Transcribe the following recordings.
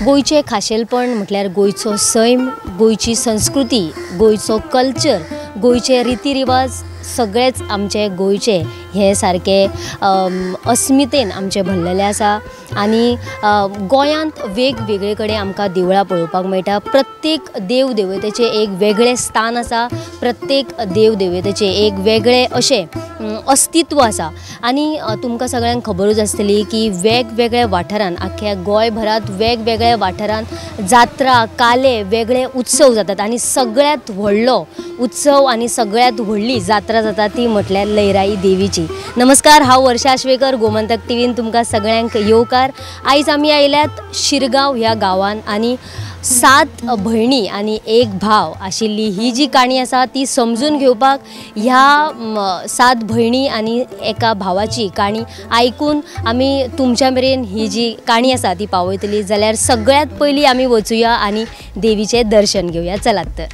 गोंयचें खाशेलपण म्हटल्यार गोंयचो सैम, गोंयची संस्कृती, गोंयचो कल्चर, गोंयचे रिती रिवाज सगळेच आमचे गोंयचे हे सारके अस्मितेन आमचे भरलेले आसा। आनी गोंयांत वेगवेगळे कडेन आमकां देवळां पळोवपाक मेळटा। प्रत्येक देव देवतेचें एक वेगळें स्थान आसा, प्रत्येक देव देवतेचें एक वेगळें अशें अस्तित्व आसा। आनी तुमकां सगळ्यांक खबरूच आसतली की वेगवेगळ्या वाठारांत, आख्ख्या गोंयभरांत वेगवेगळ्या वाठारांत जात्रा, काले, वेगळे उत्सव जातात आनी सगळ्यांत व्हडलो उत्सव आनी सगळ्यांत व्हडली जात्रा जाता ती म्हटल्यार लयराई देवीची। नमस्कार, हांव वर्षा आश्वेकर, गोमंतक टीव्हीन तुमकां सगळ्यांक येवकार। आयज आमी आयल्यात शिरगांव ह्या गांवान आनी 7 भयणी आनी 1 भाव आशिल्ली ही जी काणी आसा ती समजून घेवपाक ह्या 7 भयणी आनी एका भावाची काणी आयकून आमी तुमच्या मेरेन ही जी काणी आसा ती पावयतली। जाल्यार सगळ्यांत पयलीं आमी वचुया आनी देवीचें दर्शन घेवया। चलात तर।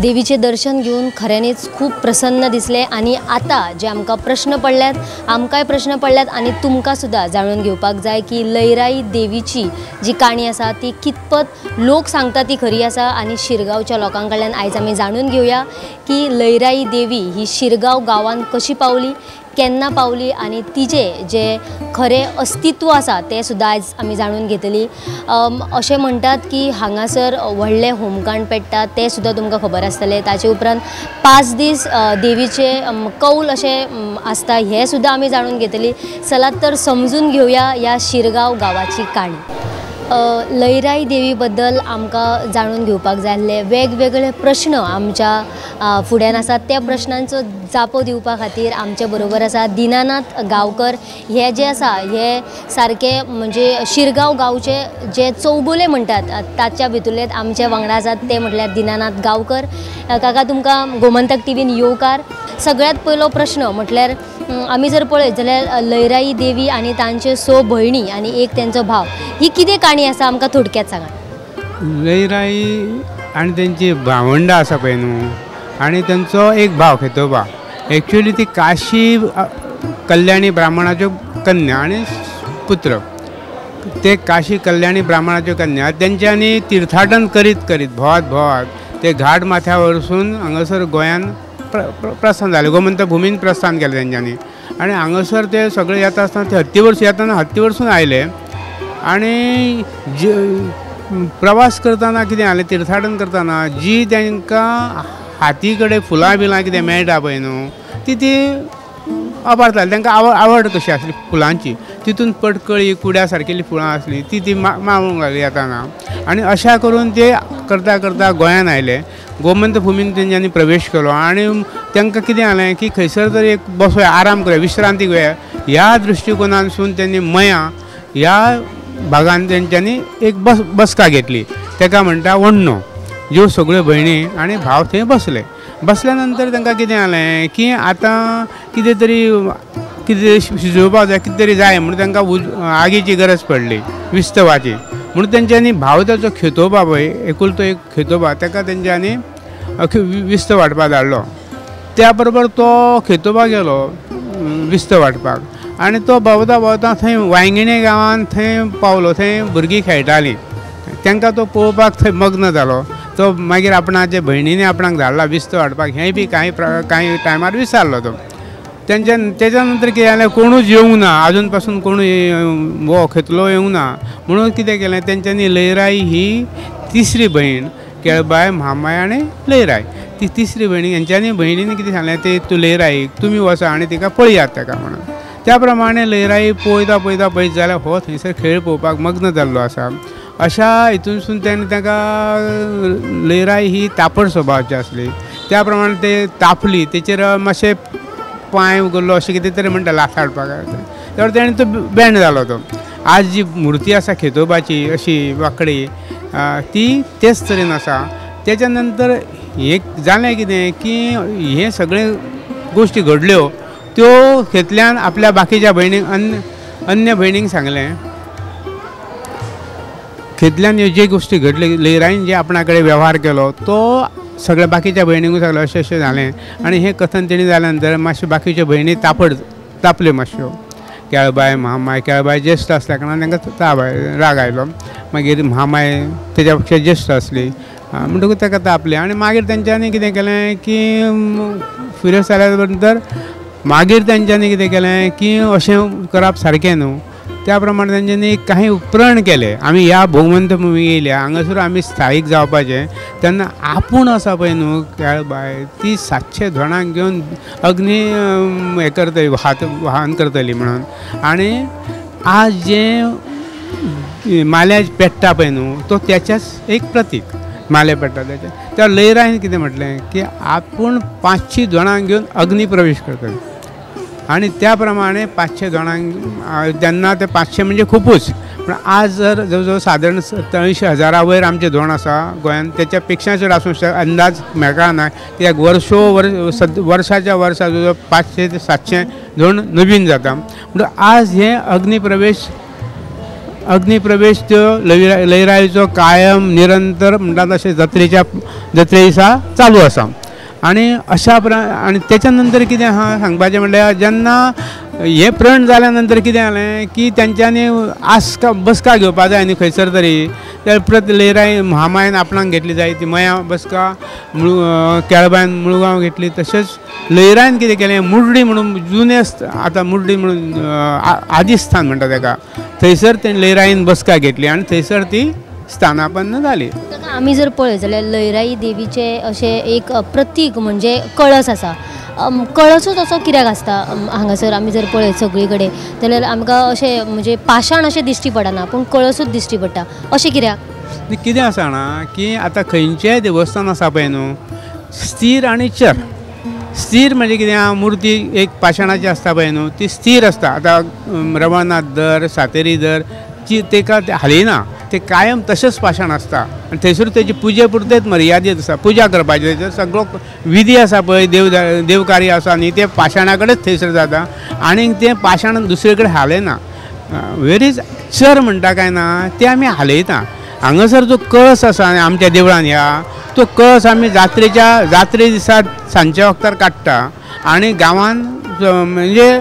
देवीचें दर्शन घेवन खऱ्यांनीच खूब प्रसन्न दिसलें आनी आतां जे आमकां प्रश्न पडल्यात, आमकांय प्रश्न पडल्यात आनी तुमकां सुद्दां जाणून घेवपाक जाय की लयराई देवीची जी काणी आसा ती कितपत लोक सांगता ती खरी आसा आनी शिरगांवच्या लोकां कडल्यान आयज आमी जाणून घेवया की लयराई देवी ही शिरगांव गांवांत कशी पावली, केन्ना पावली आनी तिजे जे खरें अस्तित्व आसा तें सुद्दां आयज आमी जाणून घेतली। अशें म्हणटात की हांगासर व्हडलें होमकांड पेट्टा तें सुद्दां तुमकां खबर आसतलें। ताचे उपरांत 5 दीस देवीचे कौल अशें आसता हें सुद्दां आमी जाणून घेतली। चलात तर समजून घेवया ह्या शिरगांव गांवाची काणी। लयराई देवी बद्दल आमकां जाणून घेवपाक जाय आसले वेगवेगळे प्रश्न आमच्या फुड्यान आसात। त्या प्रश्नांचो जापो दिवपा खातीर आमचे बरोबर आसा दिनानाथ गांवकर। हे जे आसा हे सारके म्हणजे शिरगांव गांवचे जे चौगुले म्हणटात ताच्या भितुरले आमचे वांगडा आसात ते म्हटल्यार दिनानाथ गांवकर। काका, तुमकां गोमंतक टीव्हीन येवकार। सगळ्यांत पयलो प्रश्न म्हटल्यार आमी जर पळयत जाल्यार लयराई देवी आनी तांचे 6 भयणी आनी 1 तेंचो भाव, ही कितें काणी आसा आमकां थोडक्यात सांगा। लयराई आनी तेंची भावंडां आसा पळय न्हू, आनी तेंचो एक भाव खेतोबा। एक्चुअली ती काशी कल्याणी ब्राह्मणाच्यो कन्या आनी पुत्र। ते काशी कल्याणी ब्राह्मणाच्यो कन्या तेंच्यांनी तीर्थाटन करीत करीत भोंवत भोंवत ते घाट माथ्या वरसून हांगासर गोंयान प्रस्थान जालें, गोमंत भुमीन प्रस्थान केलें तेंच्यांनी। आनी हांगासर ते सगळे येता आसतना ते हत्ती येतना हत्ती वरसून आयले आनी प्रवास करतना कितें जालें, तीर्थाटन करतना जी तांकां हाती कडेन फुलां बिलां कितें मेळटा पळय न्हू ती ती वापरताली। तांकां आवड कशी आसली फुलांची, तितून पटकळी कुड्या सारकेली फुलां आसली ती ती माळूंक लागली येताना। आनी अशा करून ते करता करता गोंयान आयले, गोमंत भुमीन तेंच्यांनी प्रवेश केलो आनी तांकां कितें जालें की खंयसर तरी एक बसोया, आराम करुया, विश्रांती घेवया ह्या दृश्टिकोनांतसून तेंणी मया ह्या भागान तेंच्यांनी एक बसका घेतली। ताका म्हणटा वण्णो। ज्यो सगळ्यो भयणी आनी भाव थंय बसले। बसल्या नंतर तांकां कितें जालें की आतां कितें तरी कितें शिजोवपाक जाय, कितें तरी जाय म्हणून तांकां आगीची गरज पडली, विस्तवाची। म्हणून तेंच्यांनी भाव ताचो खेतोबा पळय, एकुलतो एक खेतोबा, ताका तेंच्यांनी विस्तव हाडपाक धाडलो। त्या बरोबर तो खेतोबा गेलो विस्तव हाडपाक आनी तो भोंवता भोंवता थंय वांयगिणे गांवांत थंय पावलो। थंय भुरगीं खेळटालीं, तांकां तो पळोवपाक थंय मग्न जालो। तो मागीर आपणाचे भयणीने आपणाक धाडला विस्तव हाडपाक हें बी कांय कांय टायमार विसरलो तो। तेंच्या तेच्या नंतर कितें जालें, कोणूच येवंक ना आजून पासून, कोणूय हो खेतलो येवंक ना म्हणून कितें केलें तेंच्यांनी लयराई ही तिसरी भयण, केळबाय, म्हामाय आनी लयराई, ती तिसरी भयणी हेंच्यांनी भयणीन कितें सांगलें ते तूं लयराईक तुमी वचा आनी तिका पळयात ताका म्हणून। त्या प्रमाणे लयराई पळयता पळयता पळयत जाल्यार हो थंयसर खेळ पळोवपाक मग्न जाल्लो आसा। अशा हितूनसून तेणें ताका लयराई ही तापड स्वभावाची आसली, त्या प्रमाणे ते तापली, तेचेर मातशें पांय उगडलो अशें कितें तरी म्हणटा लाथ हाडपाक, तर तेणें तो बेंड जालो। तो आज जी मुर्ती आसा खेतोबाची अशी वांकडी ती तेच तरेन आसा। तेच्या नंतर हें जालें कितें की हें सगळें गोश्टी घडल्यो त्यो खेतल्यान आपल्या बाकीच्या भयणींक अन्य भयणींक सांगलें खेतल्यान ह्यो जे गोश्टी घडले लयराईन जे आपणा कडेन वेव्हार केलो तो सगळ्या बाकीच्या भयणींकूय सांगलें अशें अशें जालें आनी हें कथन तेणी जाल्या नंतर मातश्यो बाकीच्यो भयणी तापल्यो मातश्यो केळबाय म्हामाय केळबाय ज्येश्ठ आसल्या कारणान तांकां ताप राग आयलो मागीर म्हामाय तेज्या पेक्षा ज्येश्ठ आसली म्हणटकूच ताका तापली आनी मागीर तेंच्यांनी कितें केलें की फिरस जाल्या नंतर मागीर तेंच्यांनी कितें केलें की अशें करप सारकें न्हू त्या प्रमाणे तेंच्यांनी कांय प्रण केले आमी ह्या भोवमंत भुमी येयल्या हांगासर आमी स्थायीक जावपाचें तेन्ना आपूण आसा पळय न्हू केळबाय ती 700 धोणांक घेवन अग्नी हें करतली वाहन करतली म्हणून आनी आज जें माल्या पेट्टा पळय न्हू तो त्याच्याच एक प्रतीक माले पेट्टा त्याच्या त्या लयराईन कितें म्हटलें की आपूण 500 धोणांक घेवन अग्नी प्रवेश करतली आनी त्या प्रमाणे 500 धोणांक तेन्ना ते 500 म्हणजे खुबूच पूण आज जर जवळ जवळ सादारण 87,000 वयर आमचे धोण आसा गोंयांत तेच्या पेक्षा चड आसूंक शकता अंदाज मेळना कित्याक वर्सो वर्स वर्साच्या वर्सा जवळ जवळ 500 ते 700 धोण नवीन जाता म्हणून आज हे अग्निप्रवेश त्यो लयराईचो कायम निरंतर म्हणटा तशें जात्रेच्या जात्रे दिसा चालू आसा आनी अशा आनी तेच्या नंतर कितें आहा सांगपाचें म्हणल्यार जेन्ना हें प्रण जाल्या नंतर कितें जालें की तेंच्यांनी आसका बसका घेवपा जाय न्ही खंयसर तरी त्या परत लयराई म्हामायन आपणाक घेतली जाय ती मया बसका केळबायन मुळगांव घेतली तशेंच लयराईन कितें केलें मुर्डी म्हणून जुनें आतां मुर्डी म्हणून आदिस्थान म्हणटा तेका थंयसर तें लयराईन बसका घेतली आनी थंयसर ती स्थानापन्न जाली. आमी जर पळयत जाल्यार लयराई देवीचें अशें एक प्रतीक म्हणजे कळस आसा कळसूच असो कित्याक आसता हांगासर आमी जर पळयत सगळी कडेन जाल्यार आमकां अशें म्हणजे पाशाण अशें दिश्टी पडना पूण कळसूच दिश्टी पडटा अशें कित्याक? कितें आसा जाणा की आतां खंयचेंय देवस्थान आसा पळय न्हू स्थीर आनी चर स्थीर म्हणजे कितें आहा मुर्ती एक पाशाणाची आसता पळय न्हू ती स्थीर आसता आतां रवळनाथ दर सातेरी दर ती तेका हालयना ते कायम तशेंच पाशाण आसता आनी थंयसर तेजी पुजे पुरतेच मर्यादीत आसा पुजा करपाची थंयसर सगळो विधी आसा पळय देवकार्य आसा न्ही तें पाशाणा कडेच थंयसर जाता आनी तें पाशाण दुसरे कडेन हालयना वेरीज चर म्हणटा काय ना तें आमी हालयता हांगासर जो कळस आसा आमच्या देवळान ह्या तो कळस आमी जात्रेच्या जात्रे दिसा सांजच्या वखतार काडटा आनी गांवान म्हणजे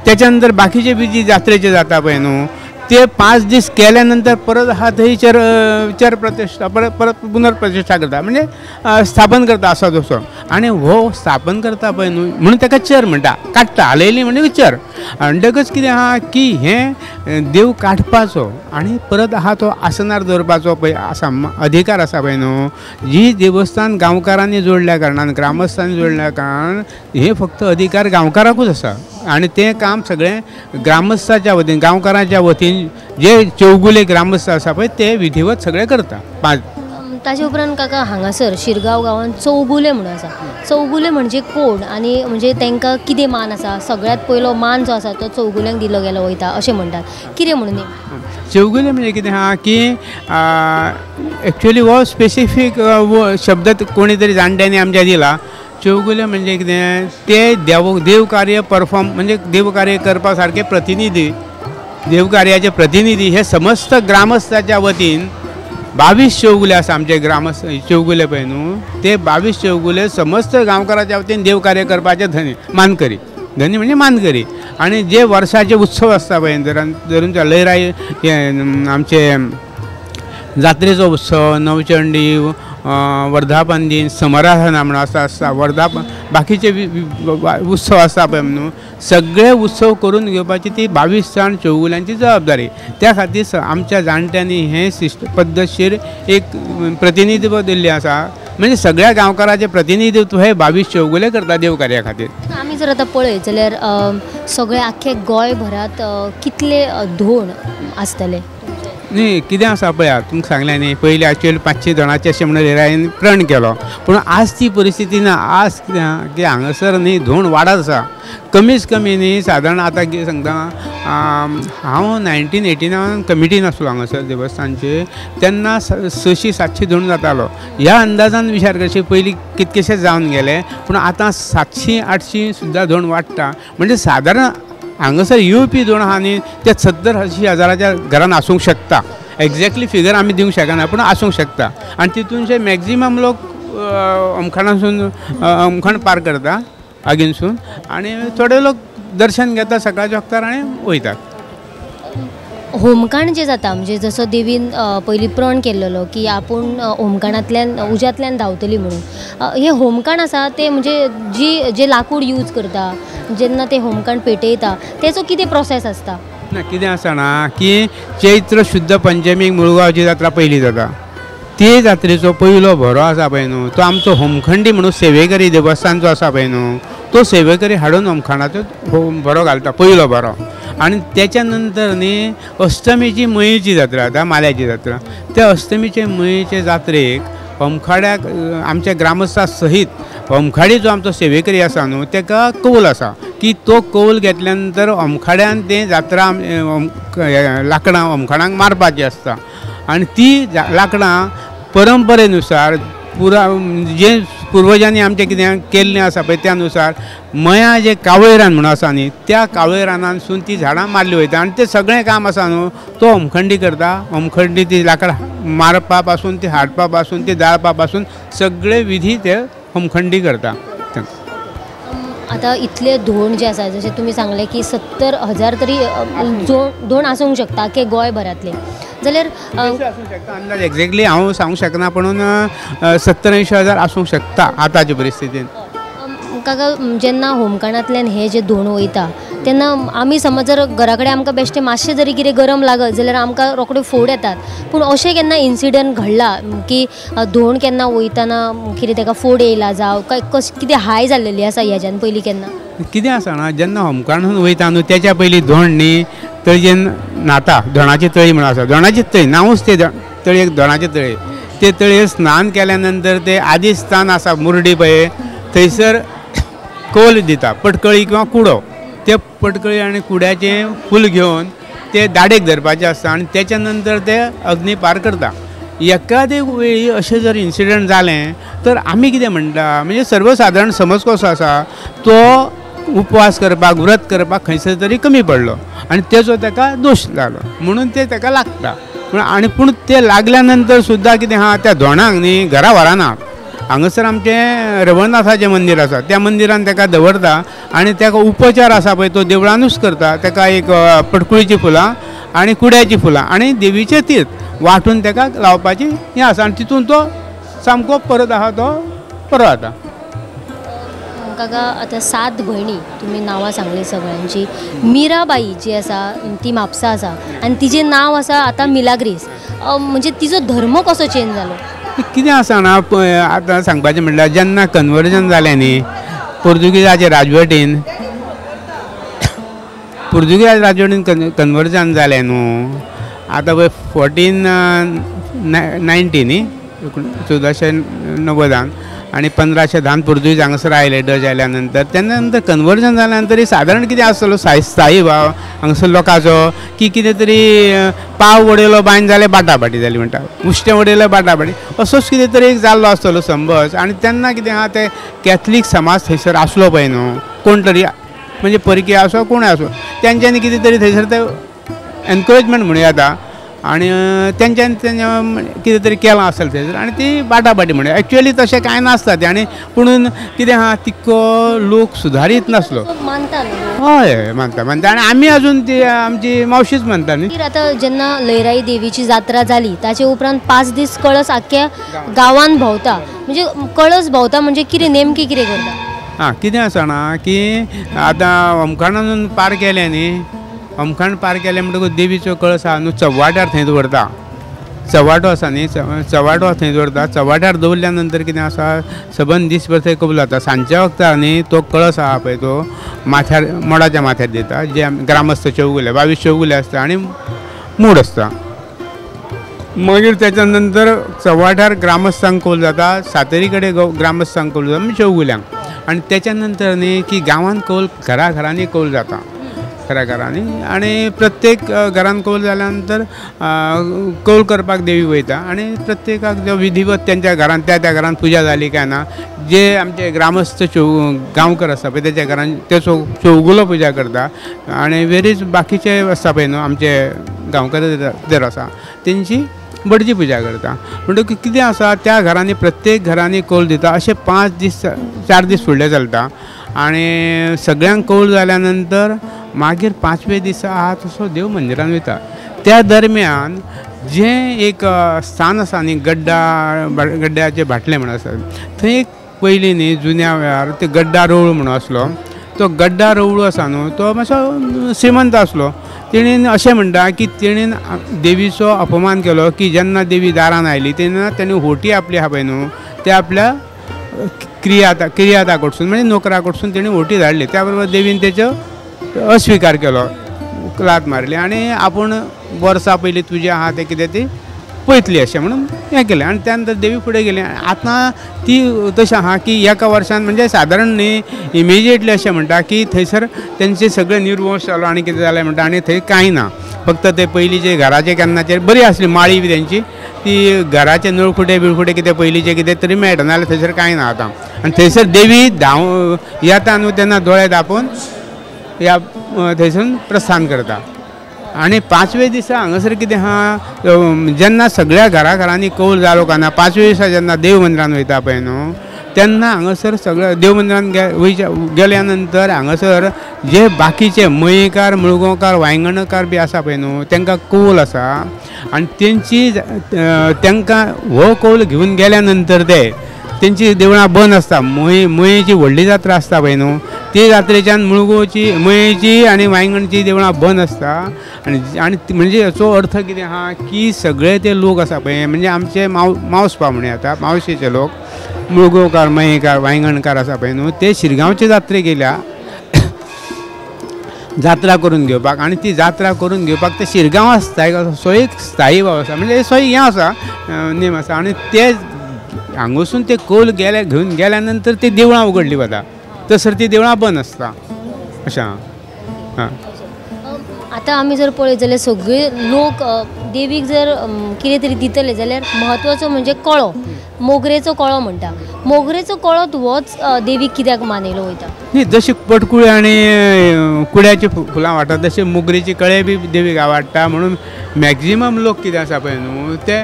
तेच्या नंतर बाकीचे विधी जात्रेचे जाता पळय न्हू ते 5 दीस केल्या नंतर परत हा थंय चर प्रतिश्ठा परत परत पुनर्प्रतिश्ठा करता म्हणजे स्थापन करता आसा तसो आनी हो स्थापन करता पळय न्हू म्हणून ताका चर म्हणटा काडटा हालयली म्हणजे चर म्हणटकच कितें आहा की हें देव काडपाचो आनी परत आहा तो आसनार दवरपाचो पळय आसा अधिकार आसा पळय न्हू जी देवस्थान गांवकारांनी जोडल्या कारणान ग्रामस्थांनी जोडल्या कारणान हे फक्त अधिकार गांवकाराकूच आसा आनी तें काम सगळें ग्रामस्थाच्या वतीन गांवकाराच्या वतीन जे चौगुले ग्रामस्थ आसा पळय ते विधिवत सगळें करता. 5 ताजे उपरांत काका हांगासर शिरगांव गांवांत चौगुले म्हणून आसा चौगुले म्हणजे कोण आनी म्हणजे तांकां कितें मान आसा सगळ्यांत पयलो मान जो आसा तो चौगुल्यांक दिलो गेलो वयता अशें म्हणटात कितें म्हणून? चौगुले म्हणजे कितें आहा की एक्चुअली हो स्पेसिफीक शब्द कोणी तरी जाणट्यांनी आमच्या दिला चौगुले म्हणजे कितें ते देवकार्य परफॉर्म म्हणजे देवकार्य करपा सारके प्रतिनिधी देवकार्याचे प्रतिनिधी हे समस्त ग्रामस्थाच्या वतीन 22 चौगुले आसा आमचे ग्रामस्थ चौगुले पळय न्हू ते 22 चौगुले समस्त गांवकाराच्या वतीन देवकार्य करपाचे धनी मानकरी धनी म्हणजे मानकरी आनी जे वर्साचे उत्सव आसता पळय धरून लयराई आमचे जात्रेचो उत्सव नवचंडी वर्धापन दिन समराधना म्हणून आसा आसता वर्धापन बाकीचे उत्सव आसता पळय न्हू सगळे उत्सव करून घेवपाची ती 22 जाण चौगुल्यांची जबाबदारी त्या खातीर आमच्या जाणट्यांनी हें पद्दतशीर एक प्रतिनिधित्व दिल्लें आसा म्हणजे सगळ्या गांवकाराचें प्रतिनिधित्व हे 22 चौगुले करता देवकार्या खातीर. आमी जर आतां पळयत जाल्यार सगळे आख्खे गोंयभरांत कितले धोण आसतले? न्ही कितें आसा पळयात तुमकां सांगलें न्ही पयलीं एक्चुअली 500 जाणांचे अशें म्हणून लयराईन प्रण केलो पूण आज ती परिस्थिती ना. आज कितें आहा की हांगासर न्ही धोंड वाडत आसा कमीच कमी न्ही सादारण आतां कितें सांगता हांव 1989 कमिटीन आसलो हांगासर देवस्थानचे तेन्ना 600-700 धोंड जातालो. ह्या अंदाजान विचार करचे पयलीं कितकेशे जावन गेले पूण आतां 700-800 सुद्दां धोंड वाडटा म्हणजे सादारण हांगासर येवपी धोंड आहा न्ही ते 70-80 हजाराच्या घरान आसूंक शकता. एग्जॅक्टली फिगर आमी दिवंक शकना पूण आसूंक शकता आनी तितूनशे मॅक्झिमम लोक अमखाणासून अमखाण पार करता आगीनसून आनी थोडे लोक दर्शन घेता सकाळच्या वखतार आनी वयतात. होमकांड जे जाता म्हणजे जसो देवीन पयलीं प्रण केल्लो की आपूण होमकांडांतल्यान उज्यांतल्यान धांवतली म्हणून, हे होमकांड आसा ते म्हणजे जी जे लाकूड यूज करता जेन्ना ते होमकांड पेटयता तेचो कितें प्रोसेस आसता? ना कितें आसा ना की चैत्र शुद्ध पंचमीक मुळगांवची जात्रा पयली जाता ते जात्रेचो पयलो भरो आसा पळय न्हू तो आमचो होमखंडी म्हणून सेवेकरी देवस्थानचो आसा पळय न्हू तो सेवेकरी हाडून होमखंडाचो भरो घालता पयलो भरो. आनी तेच्या नंतर न्ही अष्टमीची मयेची जात्रा जाता माल्याची जात्रा त्या अष्टमीचे मयेचे जात्रेक होमखाड्याक आमच्या ग्रामस्था सहीत होमखाडी जो आमचो सेवेकरी आसा न्हू तेका कौल आसा की तो कौल घेतल्या नंतर होमखाड्यान तें जात्रा लाकडां होमखाणांक मारपाची आसता आनी ती लाकडां परंपरेनुसार पुरा जे पुर्वजांनी आमचें कितें केल्लें आसा पळय त्या नुसार मया जें कावळे रान म्हणून आसा न्ही त्या कावळे रानांतसून ती झाडां मारली वयता आनी तें सगळें काम आसा न्हू तो होमखंडी करता. होमखंडी ती लाकडां मारपा पासून ती हाडपा पासून ती दाळपा पासून सगळे विधी ते होमखंडी करता. आतां इतले धोंड जे आसा जशें तुमी सांगलें की 70,000 तरी धोंड आसूंक शकता की गोंयभरांतले जाल्यार आसूंक शकता अंदाज एक्झॅक्टली हांव सांगूंक शकना पूण 70-80 हजार आसूंक शकता आतांचे परिस्थितीन. काका जेन्ना होमकांडांतल्यान हे जे धोंड वयता तेन्ना आमी समज जर घरा कडेन आमकां बेश्टें मातशें जरी कितें गरम लागत जाल्यार आमकां रोखडे फोड येतात पूण अशें केन्ना इन्सिडंट घडला की धोंड केन्ना वयतना कितें तेका फोड येयला जावं काय कशें कितें हाय जाल्लेली आसा हेज्यान पयलीं केन्ना? कितें आसा ना जेन्ना होमकांडान वयता न्हू तेच्या पयलीं धोंड न्ही तळयेन न्हाता धोणाची तळी म्हणून आसा धोणाची तळी नांवूच ते तळयेक धोणाची तळी ते तळयेर स्नान केल्या नंतर ते आदी स्थान आसा मुर्डी पळय थंयसर कौल दिता पटकळी किंवा कुडो ते पटकळी आनी कुड्याचें फूल घेवन ते दाडेक धरपाचें आसता आनी तेच्या नंतर ते अग्नी पार करता. एकादे वेळी अशें जर इन्सिडंट जालें तर आमी कितें म्हणटा म्हणजे सर्वसादारण समज कसो आसा तो उपवास करपाक व्रत करपाक खंयसर तरी कमी पडलो आनी तेजो ताका दोश जालो म्हणून ते ताका लागता. पूण आनी पूण ते लागल्या नंतर सुद्दां कितें आहा त्या धोणांक न्ही घरा व्हरना. हांगासर आमचें रवळनाथाचें मंदीर आसा त्या मंदिरान ताका दवरता आनी ताका उपचार आसा पळय तो देवळानूच करता. ताका एक पटकुळीचीं फुलां आनी कुड्याचीं फुलां आनी देवीचें तीर्थ वांटून ताका लावपाची हें आसा आनी तितून तो सामको परत आहा तो बरो जाता. काका आतां 7 भयणी तुमी नांवां सांगली सगळ्यांची, मिराबाई जी आसा ती म्हापसा आसा आनी तिजें नांव आसा आतां मिलाग्रीस, म्हणजे तिजो धर्म कसो चेंज जालो? कितें आसा ना आतां सांगपाचें म्हणल्यार जेन्ना कन्वर्जन जालें न्ही पोर्तुगीजाचे राजवटीन पोर्तुगीज राजवटीन कन्वर्जन जालें न्हू आतां पळय 1490 न्ही 1490 आनी 1510 पोर्तुगीज हांगासर आयले डच आयल्या नंतर तेन्ना नंतर कन्वर्जन जाल्या नंतर सादारण कितें आसतलो स्थायी भाव हांगासर लोकांचो की कितें तरी पाव वडयलो बांयन जाल्यार बाटाबाटी जाली म्हणटा उश्टें वडयलें बाटाबाटी असोच कितें तरी एक जाल्लो आसतलो संबस. आनी तेन्ना कितें आहा ते कॅथलीक समाज थंयसर आसलो पळय न्हू कोण तरी म्हणजे परकी आसो कोण आसो तेंच्यांनी कितें तरी थंयसर ते एनकरेजमेंट म्हणूं येता आनी तेंच्यांनी तेंच्या कितें तरी केलां आसतलें थंयसर आनी ती बाटाबाटी म्हणूया. एक्चुअली तशें कांय नासता तें आनी पुणून कितें आहा तितको लोक सुदारीत नासलो. मानता हय मानता मानता आनी आमी अजून ती आमची मावशीच मानता न्ही. आतां जेन्ना लयराई देवीची जात्रा जाली ताचे उपरांत 5 दीस कळस आख्ख्या गांवान भोंवता म्हणजे कळस भोंवता म्हणजे कितें नेमकी कितें करता? आं कितें आसा ना की आतां होमखणान पार केलें न्ही होमखण पार केलें म्हणटकूच देवीचो कळस आहा न्हू चव्वाट्यार थंय दवरता चव्वाटो आसा न्ही चव्वाटो थंय दवरता. चव्वाट्यार दवरल्या नंतर कितें आसा सबंद दीसभर थंय कबूल जाता. सांजच्या वखतार न्ही तो कळस आहा पळय तो माथ्यार मोडाच्या माथ्यार दिता जे ग्रामस्थ चौगुले 22 चौगुले आसता आनी मूड आसता मागीर त्याच्या नंतर चव्हाट्यार ग्रामस्थांक कौल जाता, सातेरी कडेन ग्रामस्थांक कौल जाता, म्हणजे चौगुल्यांक. आनी त्याच्या नंतर न्ही की गांवांत कौल घरा घरांनी कौल जाता, घरा घरांनी. आनी प्रत्येक घरान कौल जाल्या नंतर कौल करपाक देवी वयता आनी प्रत्येकाक जो विधिवत तेंच्या घरान त्या त्या घरान पुजा जाली काय ना, जे आमचे ग्रामस्थ गांवकर आसता पळय तेच्या घरान ते चौगुलो पुजा करता. आनी वेरीच बाकीचे आसता पळय न्हू आमचे गांवकर जर आसा तेंची बडजी पुजा करता. म्हणटकीर कितें आसा त्या घरांनी प्रत्येक घरांनी कौल दिता. अशें 5 दीस 4 दीस फुडले चलता आनी सगळ्यांक कौल जाल्या नंतर मागीर 5वे दिसा आहा तसो देव मंदिरान वयता. त्या दरम्यान जें एक स्थान आसा न्ही गड्ड्याचे भाटलें म्हणून आसा थंय एक पयलीं न्ही जुन्या वेळार ते गड्डा रवळू म्हणून आसलो. तो गड्डा रवळू आसा न्हू तो मातसो श्रीमंत आसलो. तेणेन अशें म्हणटा की तेणेन देवीचो अपमान केलो की जेन्ना देवी दारान आयली तेन्ना तेणी होटी आपली आहा पळय न्हू ते आपल्या क्रियाता कडसून म्हणजे नोकरा कडसून तेणी होटी धाडली. त्या बरोबर देवीन तेचो अस्विकार केलो, लात मारली आनी आपूण वर्सां पयलीं तुजें आहा तें कितें ती पळयतली अशें म्हणून हें केलें. आनी त्या नंतर देवी फुडें गेली. आतां ती तशें आहा की एका वर्सान म्हणजे सादारण न्ही इमिजिएटली अशें म्हणटा की थंयसर तेंचे सगळे निर्वंश जालो आनी कितें जालें म्हणटा आनी थंय कांय ना, फक्त ते पयलींचे घराचे केन्नाचे बरी आसली माळी बी तेंची ती घराचे नळखुटे बिळखुटे कितें पयलींचे कितें तरी मेळटा, नाजाल्यार थंयसर कांय ना आतां. आनी थंयसर देवी धांव येता न्हू तेन्ना दोळे धांपून ह्या थंयसून प्रस्थान करता. आनी 5वे दिसा हांगासर कितें आहा जेन्ना सगळ्या घरा घरांनी कौल जालो काय ना 5वे दिसा जेन्ना देव मंदिरान वयता पळय न्हू तेन्ना हांगासर सगळ्या देव मंदिरान वयच्या गेल्या नंतर हांगासर जे बाकीचे मयेकार मुळगांवकार वायंगणकार बी आसा पळय न्हू तांकां कौल आसा आनी तेंची तांकां हो कौल घेवन गेल्या नंतर ते तेंची देवळां बंद आसता. मयेची व्हडली जात्रा आसता पळय न्हू ती जात्रेच्यान मुळगांवची मयेची आनी वायंगणची देवळां बंद आसता. आनी आनी म्हणजे हाचो अर्थ कितें आहा की सगळे ते लोक आसा पळय म्हणजे आमचे मावसपा म्हणूं येता मावशेचे लोक मुळगांवकार मयेकार वायंगणकार आसा पळय न्हू ते शिरगांवचे जात्रेक गेल्या जात्रा करून घेवपाक आनी ती जात्रा करून घेवपाक ते शिरगांव स्थायीक आसा, एक स्थायी भाव आसा म्हणजे सो हें आसा नेम आसा. आनी ते हांगासून ते कौल गेले घेवन गेल्या नंतर ती देवळां उगडली वता, तसर ती देवळां बंद आसता अशें. हां आतां आमी जर पळयत जाल्यार सगळे लोक देवीक जर कितें तरी दितले जाल्यार म्हत्वाचो म्हणजे कळो, मोगरेचो कळो म्हणटा. मोगरेचो कळो होच देवीक कित्याक मानयलो वयता? न्ही जशी पटकुळे आनी कुड्याची फुलां वाडटा तशें मोगरेची कळे बी देवीक आवडटा म्हणून मॅक्झिमम लोक कितें आसा पळय न्हू ते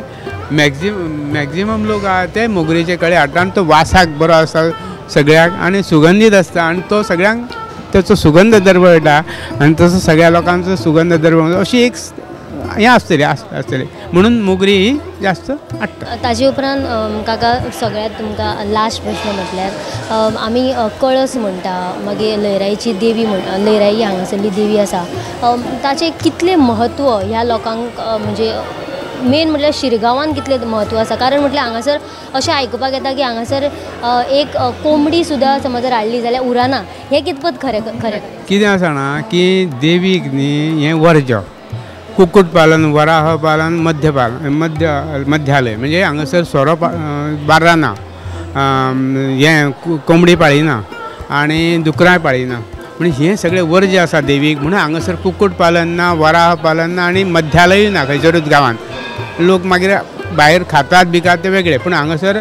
मॅक्झिमम लोक आहा ते मोगरेचे कळे हाडटा आनी तो वासाक बरो आसता सगळ्याक आनी सुगंधीत आसता आनी तो सगळ्यांक तेचो सुगंध दरवळटा आनी तसो सगळ्या लोकांचो सुगंध दरवळ अशी एक हें आसतली आसतली म्हणून मोगरी ही जास्त हाडटा. ताजे उपरांत काका सगळ्यांत तुमकां लास्ट प्रश्न म्हटल्यार आमी कळस म्हणटा, मागीर लयराईची देवी म्हणटा, लयराई हांगासरली देवी आसा, ताचें कितलें म्हत्व ह्या लोकांक म्हणजे मेन म्हटल्यार शिरगांवान कितलें म्हत्व आसा? कारण म्हटल्यार हांगासर अशें आयकुपाक येता की हांगासर एक कोंबडी सुद्दां समज जर हाडली जाल्यार उरना, हें कितपत खरें? खरें कितें आसा ना की देवीक न्ही हें वर्ज कुक्कुट पालन, वराह पालन, मध्यपालन, मध्यालय म्हणजे हांगासर सोरो बार्रां ना, हें कोंबडी पाळिना आनी दुकरांय पाळिना, म्हणजे हें सगळें वर्ज आसा देवीक म्हणून हांगासर कुक्कुट पालन ना, वराह पालन ना आनी मध्यालयूय ना खंयसरूच गांवांत. लोक मागीर भायर खातात बिकात ते वेगळे, पूण हांगासर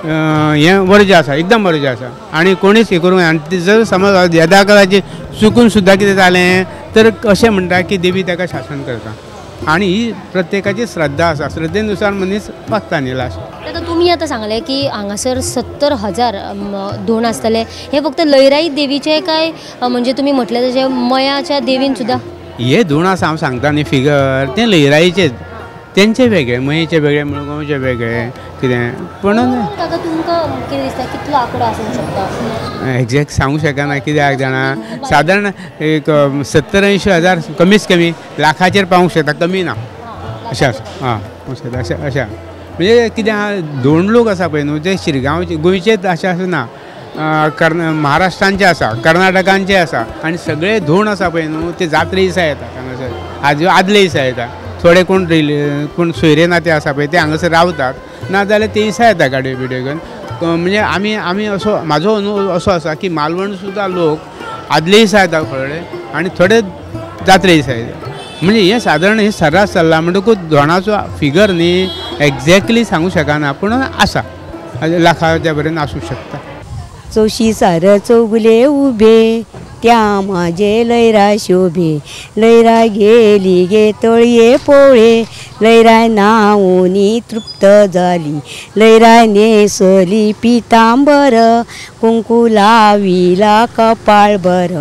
हें वर्ज आसा, एकदम वर्ज आसा आनी कोणीच हें करूंक. आनी जर समज येदा कदाचित चुकून सुद्दां कितें जालें तर अशें म्हणटा की देवी ताका शासन करता आनी ही प्रत्येकाची श्रद्धा आसा, श्रद्धेनुसार मनीस वागता न्ही लास्ट. आतां तुमी आतां सांगलें की हांगासर 70,000 धोण आसतले, हे फक्त लयराई देवीचे काय म्हणजे तुमी म्हटलें तशें मयाच्या देवीन सुद्दां? हे धोण आसा हांव सांगता न्ही फिगर ते लयराईचेच, तेंचे वेगळे, मयेचे वेगळे, मुळगांवचे वेगळे कितें. पूण काका तुमकां कितें दिसता कितलो आंकडो आसूंक शकता? एग्जॅक्ट सांगूंक शकना कित्याक जाणा, सादारण एक 70-80 हजार कमीच कमी लाखाचेर पावूंक शकता, कमी ना अशें आसा. आं पावूंक शकता अशें अशें म्हणजे कितें आहा दोन लोक आसा पळय न्हू ते शिरगांवचे गोंयचेच अशें आसना, महाराष्ट्रांचे आसा, कर्नाटकांचे आसा आनी सगळे धोण आसा पळय न्हू ते जात्रे दिसा येता हांगासर, आदले दिसा येता. थोडे कोण कोण सोयरे नाते आसा पळय ते हांगासर रावतात, ना जाल्यार ते दिसा येता गाडयो बिडयो घेवन. म्हणजे आमी आमी असो म्हाजो अनुभव असो आसा की मालवण सुद्दां लोक आदले दिसा येता कळ्ळें आनी थोडे जात्रे दिसा येता. म्हणजे हें सादारण हें सर्रास चल्लां म्हणटकूच धोणाचो फिगर न्ही एग्जॅक्टली सांगू शकना, पूण आसा लाखाच्या पर्यंत आसूं शकता. चौशी सार चौगुले उबे त्या माझे लयराय शोभे, लयराय गेली गे तळये पोळे, लयराय नावनी तृप्त जाली, लयराय नेसली पितांबर, कुंकू लाविला कपाळ बर,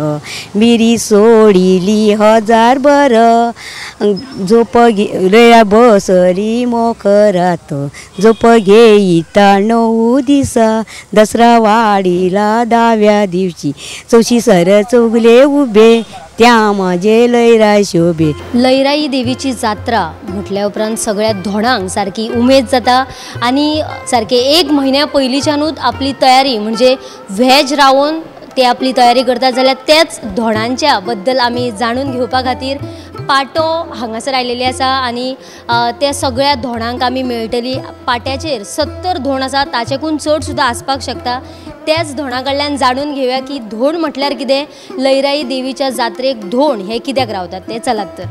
मिरी सोडिली हजार बर, झोप घे लयराय बसली मोखरात, झोप घेईता 9 दिसा, दसरा वाडीला 10व्या दिवशी, चौशी सर चौगुले उबे त्या माझे लयराय शोभे. लयराई देवीची जात्रा म्हटल्या उपरांत सगळ्या धोणांक सारकी उमेद जाता आनी सारके एक म्हयन्या पयलींच्यानूच आपली तयारी म्हणजे व्हेज रावन ते आपली तयारी करतात. जाल्यार त्याच धोणांच्या बद्दल आमी जाणून घेवपा खातीर पाटो हांगासर आयलेली आसा आनी त्या सगळ्या धोणांक आमी मेळटली. पाट्याचेर 70 धोण आसा, ताचेकून चड सुद्दां आसपाक शकता. त्याच धोणा कडल्यान जाणून घेवया की धोण म्हटल्यार कितें, लयराई देवीच्या जात्रेक धोण हे कित्याक रावतात ते. चलात तर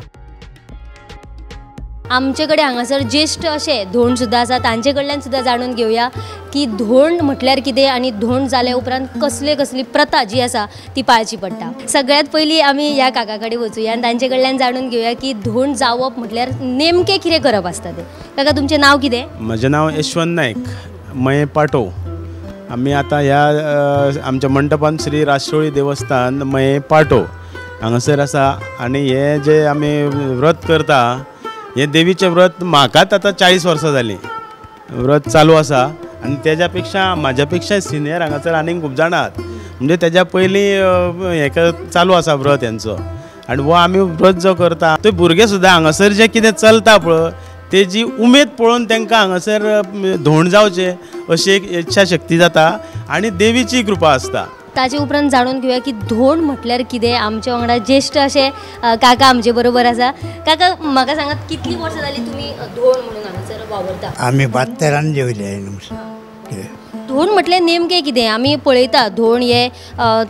आमचे कडेन हांगासर ज्येश्ठ अशे धोण सुद्दां आसा, तांचे कडल्यान सुद्दां जाणून घेवया की धोण म्हटल्यार कितें आनी धोण जाल्या उपरांत कसले कसली प्रथा जी आसा ती पाळची पडटा. सगळ्यांत पयलीं आमी ह्या काका कडेन वचुया आनी तांचे कडल्यान जाणून घेवया की धोण जावप म्हटल्यार नेमकें कितें करप आसता तें. काका, तुमचें नांव कितें? म्हजें नांव यशवंत नायक, मये पाटो. आमी आतां ह्या आमच्या मंडपान श्री राष्ट्रोळी देवस्थान मये पाटो हांगासर आसा आनी हें जें आमी व्रत करता हें देवीचें व्रत म्हाकाच आतां 40 वर्सां जालीं व्रत चालू आसा आनी तेज्या पेक्षा म्हाज्या पेक्षा सिनियर हांगासर आनीक खूब जाणां आहात, म्हणजे तेज्या पयलीं हें चालू आसा व्रत हेंचो. आनी हो आमी व्रत जो करता ते भुरगे सुद्दां हांगासर जें कितें चलता पळय तेजी उमेद पळोवन तांकां हांगासर धोण जावचें अशी एक इच्छा शक्ती जाता आनी देवीची कृपा आसता. ताजे उपरांत जाणून घेवया की धोण म्हटल्यार कितें. आमच्या वांगडा ज्येश्ठ अशे काका आमचे बरोबर आसा. काका, म्हाका सांगात कितली वर्सां जाली तुमी धोण म्हणून हांगासर वावरता? आमी 72 जेवले. धोण म्हटल्यार नेमकें कितें? आमी पळयता धोण हे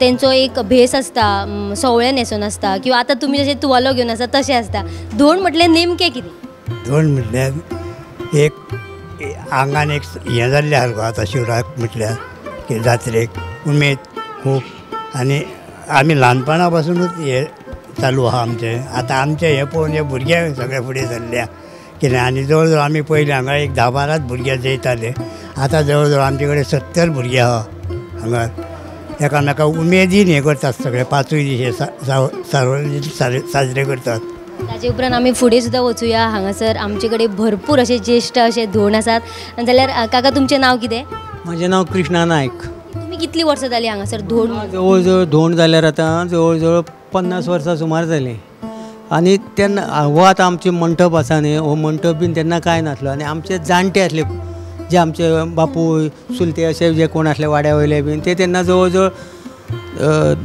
तेंचो एक भेस आसता, सवळें न्हेसून आसता किंवा आतां तुमी जशें तुवालो घेवन आसा तशें आसता. धोण म्हटल्यार नेमकें कितें? धोण म्हटल्यार एक आंगान एक हें जाल्लें सारको आतां शिवराक म्हटल्यार की जात्रेक उमेद खूब, आनी आमी ल्हानपणा पासुनूच हें चालू आहा आमचें. आतां आमचें हें पळोवन हे भुरगे सगळे फुडें सरल्या कितें, आनी जवळ जवळ आमी पयलीं हांगा एक 10-12 भुरगे जयताले, आतां जवळ जवळ आमचे कडेन 70 भुरगे आहा हांगा. एकामेका उमेदीन हें करतात सगळे, 5 दीस हे सार्वजनीक साजरे करतात. ताजे उपरांत आमी फुडें सुद्दां वचुया. हांगासर आमचे कडेन भरपूर अशे ज्येश्ठ अशे धोण आसात. जाल्यार काका, तुमचें नांव कितें? म्हजें नांव कृष्णा नायक. तुमी कितली वर्सां जालीं हांगासर धोण? जवळ जवळ धोण जाल्यार आतां जवळ जवळ 50 वर्सां सुमार जालीं. आनी तेन्ना हो आतां आमचे मंटप आसा न्ही, हो मंटप बीन तेन्ना कांय नासलो आनी आमचे जाणटे आसले जे आमचे बापूय चुलते अशे जे कोण आसले वाड्या वयले बीन ते तेन्ना जवळ जवळ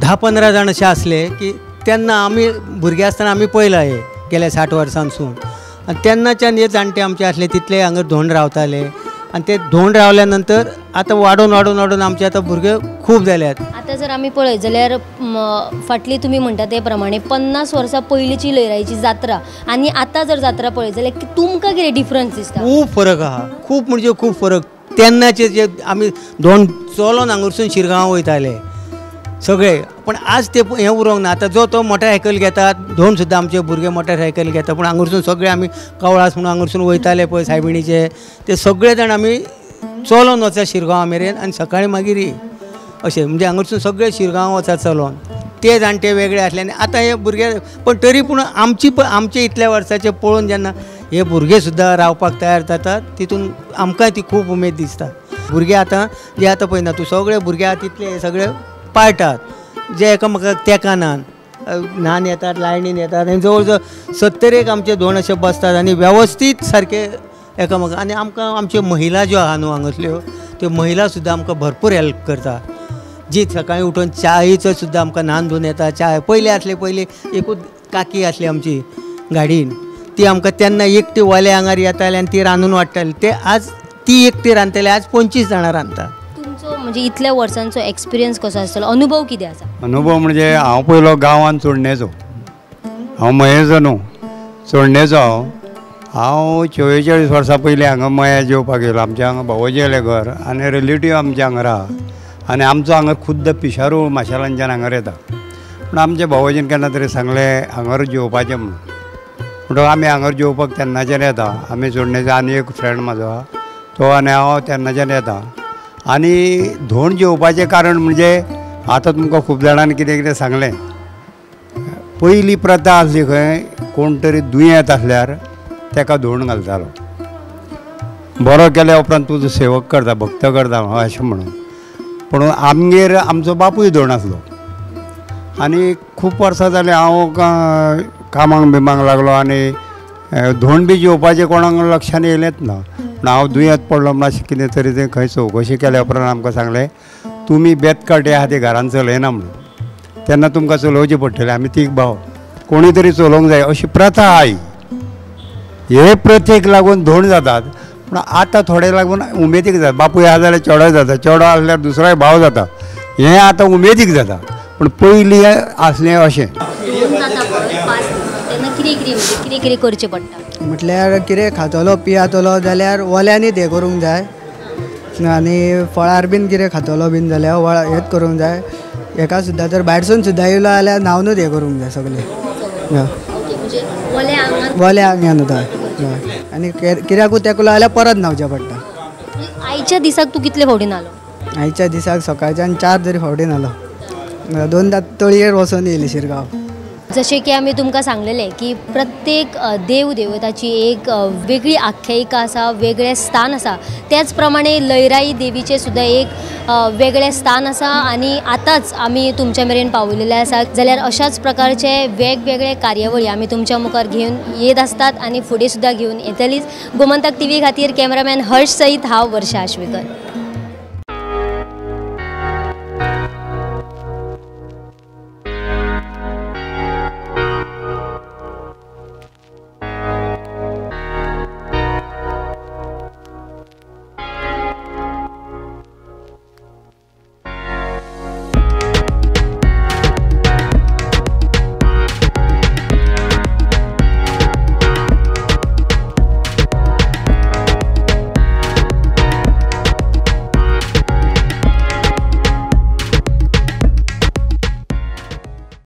10-15 जाण अशे आसले की तेन्ना आमी भुरगे आसतना आमी पळयलां हे गेल्या 60 वर्सांसून. आनी तेन्नाच्यान हे जाणटे आमचे आसले तितले हांगा धोण रावताले आनी ते धोण रावल्या नंतर आतां वाडोवन वाडोवन वाडोवन आमचे आतां भुरगे खूब जाल्यात. आतां जर आमी पळयत जाल्यार फाटली तुमी म्हणटा ते प्रमाणे 50 वर्सां पयलींची लयराईची जात्रा आनी आतां जर जात्रा पळयत जाल्यार तुमकां कितें डिफरन्स दिसता? खूब फरक आहा, खूब म्हणजे खूब फरक. तेन्नाचे जे आमी धोण चलोन हांगासून शिरगांव वयताले सगळे, पण आज ते हें उरोंक ना. आतां जो तो मोटरसायकल घेतात, धोण सुद्दां आमचे भुरगे मोटरसायकल घेता, पूण हांगासून सगळे आमी कवळास म्हणून हांगासून वयताले पळय सायबिणीचे, ते सगळे जाण आमी चलोन वचा शिरगांवा मेरेन आनी सकाळीं मागीर अशें म्हणजे हांगासून सगळे शिरगांव वचा चलोन. ते जाणटे वेगळे आसले आनी आतां हे भुरगे पण तरी पूण आमची आमचे इतल्या वर्साचे पळोवन जेन्ना हे भुरगे सुद्दां रावपाक तयार जातात तितून आमकांय ती खूब उमेद दिसता. भुरगे आतां जे आतां पळयना तूं सगळे भुरगे आतां तितले सगळे पाळटात जे एकामेकाक तेंकनात, न्हान येतात, लायणीन येतात आनी जवळ जवळ 70 आमचे धोण अशे बसतात आनी वेवस्थीत सारके एकामेकाक. आनी आमकां आमच्यो महिला ज्यो आहा न्हू हांगासल्यो त्यो महिला सुद्दां आमकां भरपूर हेल्प करता. जी सकाळीं उठून च्यायेचो सुद्दां आमकां न्हान धुवन येता. च्या पयलीं आसले, पयलीं एकूच काकी आसली आमची गाडयेन, ती आमकां तेन्ना एकटी वोल्या आंगार येताली आनी ती रांदून वाडटाली. ते आज ती एकटी रांदताली, आज 25 जाणां रांदता. तुमचो म्हणजे इतल्या वर्सांचो एक्सपिरियन्स कसो आसतलो, अनुभव कितें आसा? अनुभव म्हणजे हांव पयलो गांवांत चोडणेचो, हांव मयेचो न्हू, चोडणेचो हांव. हांव 44 वर्सां पयलीं हांगा मया जेवपाक येयलो. आमच्या हांगा भावोजीलें घर आनी रिलेटीव आमच्या हांगा आहा आनी आमचो हांगा खुद्द पिशारू माशेलांच्यान हांगार येता. पूण आमच्या भावोजीन केन्ना तरी सांगलें हांगार जेवपाचें म्हणून, म्हणटकच आमी हांगार जेवपाक तेन्नाच्यान येता. आमी चोडणेचो आनी एक फ्रेंड म्हाजो आहा तो आनी हांव तेन्नाच्यान येता. आनी धोण जेवपाचें कारण म्हणजे आतां तुमकां खूब जाणांनी कितें कितें सांगलें. पयली प्रथा आसली खंय कोण तरी दुयेंत आसल्यार ताका धोण घालतालो, बरो केल्या उपरांत तुजो सेवक करता, भक्त करता अशें म्हणून. पूण आमगेर आमचो बापूय धोण आसलो आनी खूब वर्सां जालीं हांव कामाक बिमाक लागलो आनी धोण बी जेवपाचें कोणाक लक्षान येयलेंच ना. पूण हांव दुयेंत पडलो म्हण अशें कितें तरी तें खंय चवकशी केल्या उपरांत आमकां सांगलें तुमी बेतकाटे आहा ते घरान चलयना म्हणून, तेन्ना तुमकां चलोवचें पडटलें. आमी तीग भाव कोणी तरी चलोवंक जाय अशी प्रथा आहा. हे प्रथेक लागून धोण जातात. पूण आतां थोडे लागून उमेदीक जाता. बापूय आहा जाल्यार चेडो जाता, चेडो आसल्यार दुसरोय भाव जाता, हें आतां उमेदीक जाता. पूण पयलीं आसलें अशें. कितें कितें करचें पडटा म्हटल्यार कितें खातलो पियातलो जाल्यार ओल्यांनीच हें करूंक जाय आनी फळार बीन कितें खातलो बीन जाल्यार हेंच करूंक जाय. हेका सुद्दां जर भायरसून सुद्दां येयलो जाल्यार न्हावनूच हें करूंक जाय सगळें वोल्या आंगानूच. हय, आनी कित्याकूय तेकलो जाल्यार परत न्हांवचें पडटा. आयच्या दिसाक तूं कितले फावटी न्हालो? आयच्या दिसाक सकाळच्यान 4 तरी फावटी न्हालो, 2दा तळयेर वचोन येयली शिरगांव. जशें की आमी तुमकां सांगलेलें की प्रत्येक देव देवताची एक वेगळी आख्यायिका आसा, वेगळें स्थान आसा. त्याच प्रमाणे लयराई देवीचें सुद्दां एक वेगळें स्थान आसा आनी आतांच आमी तुमच्या मेरेन पावयलेलें आसा. जाल्यार अशाच प्रकारचे वेगवेगळे कार्यावळी आमी तुमच्या मुखार घेवन येत आसतात आनी फुडें सुद्दां घेवन येतलीच. गोमंतक टीव्ही खातीर कॅमेरामॅन हर्ष सहित हांव वर्षा आश्वेकर.